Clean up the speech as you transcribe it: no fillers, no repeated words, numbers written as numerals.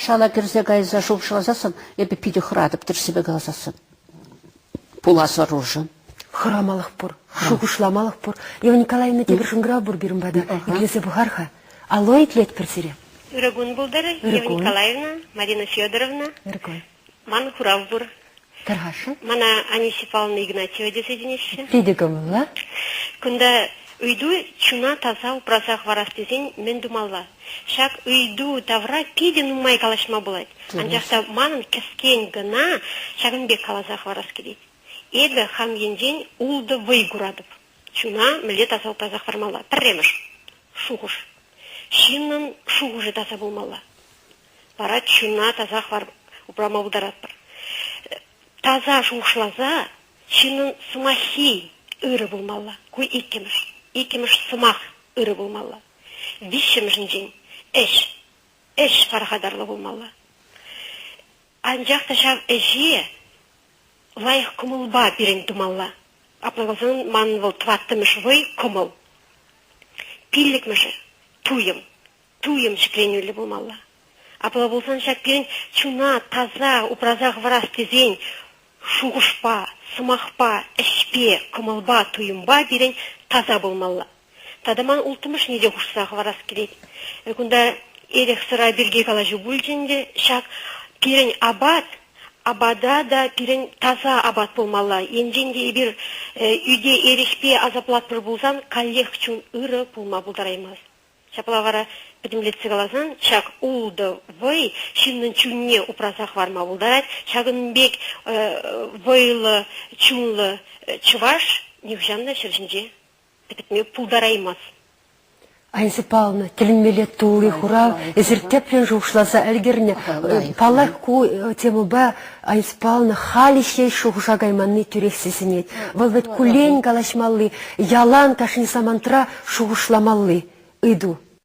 Шала кӗрсе кайса шухӑшласассӑн эпӗ питӗ хӑратӑп тӗрӗссипе каласассӑн. Пулас ӑрушӑн. Хӑрамалӑх пур, шухӑшламалӑх пур. Ева Николаевна тепӗр шӑнкӑрав пур пирӗн пата. Итлесе пӑхар-ха. Алло, итлетпӗр сире. Ырӑ кун пултӑр, Ева Николаевна, Марина Федоровна. Ырӑ кун. Ман хурав пур. Тархасшӑн. Мана Анисия Павловна Игнатьева тесе чӗнеҫҫӗ. Питӗ кӑмӑллӑ. Кунта ыйту чуна таса упраса хӑварас тесен мӗн тумалла? Ҫак ыйту тавра питӗ нумай калаҫма пулать. Анчах та манӑн кӗскен кӑна ҫакӑн пек каласа хӑварас килет. Эпӗ хам енчен ултӑ вӑй куратӑп. Чуна мӗнле таса упраса хӑвармалла? Пӗрремӗш шухӑш. Ҫыннӑн шухӑшӗ таса пулмалла. Вара чуна таса упрама пултаратпӑр. Таса шухӑшласа ҫыннӑн сӑмаххи ырӑ пулмалла. Ку иккӗмӗш. Иккӗмӗш сӑмах ырӑ пулмалла. Виҫҫӗмӗшӗнчен ӗҫ. Ӗҫ пархатарлӑ пулмалла. Анчах та ҫав ӗҫе лайӑх кӑмӑлпа пирӗн тумалла. Апла пулсан ман вӑл тӑваттӑмӗш вӑй кӑмӑл. Пиллӗкмӗшӗ туйӑм. Туйӑм ҫӗкленӳллӗ пулмалла. Апла пулсан ҫак пирӗн чуна таса упраса хӑварас тесен шухӑшпа, сӑмахпа, ӗҫпе, кӑмӑлпа, туйӑмпа пирӗн таса пулмалла. Тата ман улттӑмӗшне те хушса хӑварас килет. Кунта эрех-сӑра пирки калаҫу пулчӗ ӗнтӗ. Ҫак пирӗн апат, апата та пирӗн таса апат пулмалла. Енчен те эпир ӳте эрехпе асаплатпӑр пулсан каллех чун ырӑ пулма пултараймасть. Ҫапла вара пӗтӗмлетсе каласан, ҫак ултӑ вӑй ҫыннӑн чунне упраса хӑварма пултарать. Ҫакӑн пек вӑйлӑ чунлӑ чӑваш нихӑҫан та ҫӗр ҫинче пӗтме пултараймасть. Анисия Павловна, тӗлӗнмелле тулли хурав. Эсир тӗплӗн шухӑшласа ӗлкӗрнӗ. Паллах, ку темӑпа Анисия Павловна халӗ ҫеҫ шухӑша кайманни тӳрех сисӗнет. Вӑл вӗт куллен калаҫмалли, ялан кашни самантра шухӑшламалли ыйту.